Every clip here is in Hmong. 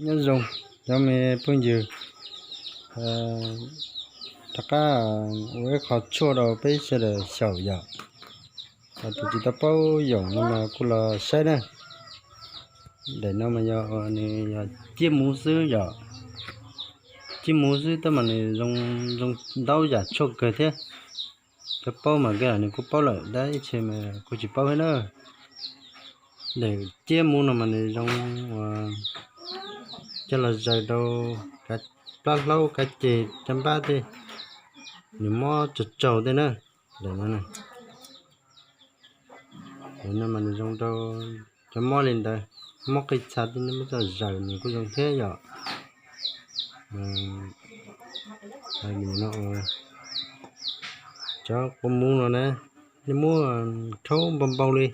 Nyob zoo cov me phooj ywg, rov qab ua ib qho tshuaj rau peb sawv daws xyaum yom. Tus tsis tau paub yoom no mas kuj los saib na. Daim no mas yog nws yog ciaj muv xwb yom. Ciaj muv xwb tab mas nws zoo ntau yam tshuaj kawg thiab. Cov paub mas kawg nws kuj paub lawm, tab ib txhia mas kuj tsis paub thiab na. Daim ciaj muv no mas nws zoo uas coj los zaws rau kav plab hlaub kav ceg caj npab tej, nws mob tsaug tsaug tej na. Daim no, daim no mas nws zoo rau cov mob li ntawd, mob qij txha tej nej muab coj zaws nws kuj zoo thiab yom. No, cov quav muv no na, nej muab rhaub npau npau li,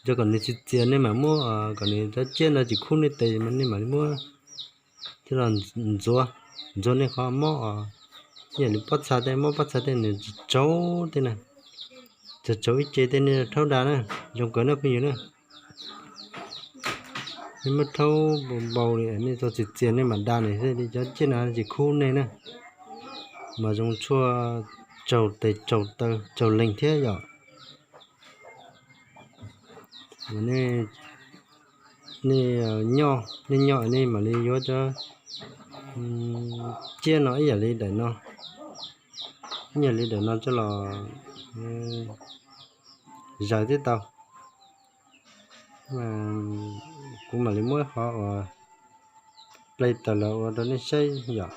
yog kom nws txias txias nej mam muab, kom nws cov ciaj no tsis khub nej tes mas nej mam li muab coj los ntxuav, ntxuav nej qhov mob os. Ib yam li pob txha tej, mob pob txha tej nws tsaug tsaug tej na, tsaug tsaug ib ce tej nej rhaub da na, zoo kawg na phooj ywg na. Nej muab rhaub npau npau li, nej txhob txias txias nej mam da nws xwb, cov ciaj no tsis khub nej na. Mas zoo tshuaj tsaug tes tsaug taw tsaug leeg thiab yom. Nej, nej, nej nyob nej mam li yuav cov ciaj no ib yam li daim no, ib yam li daim no coj los zaws thiab tau. Kuv mam li muab qhov uas play tawm los ua rau nej saib yom.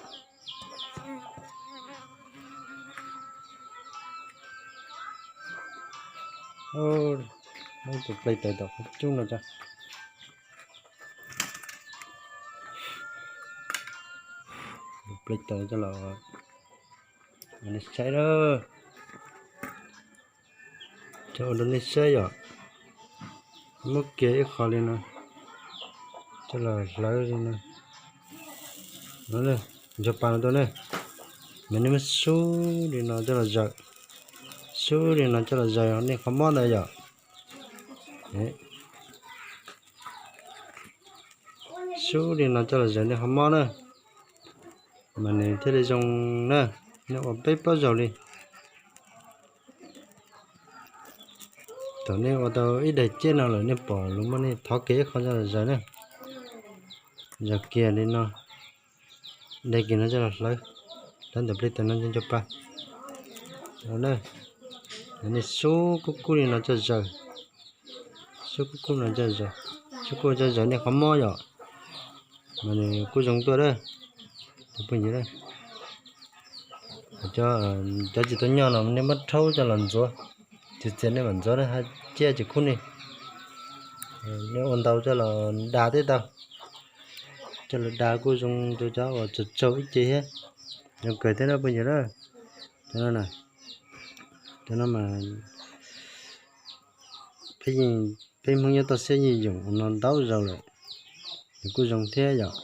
Muab tus play tawm tom qhov cub no tso. Play tawm coj los ua nej saib, coj ua rau nej saib yom. Muab kiag ib qho li no coj los hlawv li no. Ncuag pas no tau ne, mas nej muab sub li no coj los zaws, sub li no coj los zaws nej qhov mob ntawd yom. Sub li no coj los zaws nej qhov mob na, mas nws thiaj li zoo na. Nej ua peb plaub zaug li. Thaum nej ua tau ib daim ciaj no lawm nej pom lus muab nej thov kiag ib qho coj los zaws na. Zaws kiag li no, daim kiag no coj los hlawv, hlawv ntawm play tawm no ncuag pas. Nej sub kub kub li no coj zaws, sub kub kub no coj zaws, sub kub coj zaws nej qhov mob yom. Mas nws kuj zoo tuaj a. Cov tsis tau nyob no nej muab rhaub coj los ntxuav, txias txias nej mam ntxuav na, hab ciaj tsis khub nej. Nej ua ntau coj los da thiab tau, coj los da kuj zoo rau cov uas tsaug tsaug ib ce thiab. Zoo kawg thiab na phooj ywg na. Cov no, cov no mas peb Hmoob nyob toj siab yeej yoom no ntau zaus lawm, nws kuj zoo thiab yom.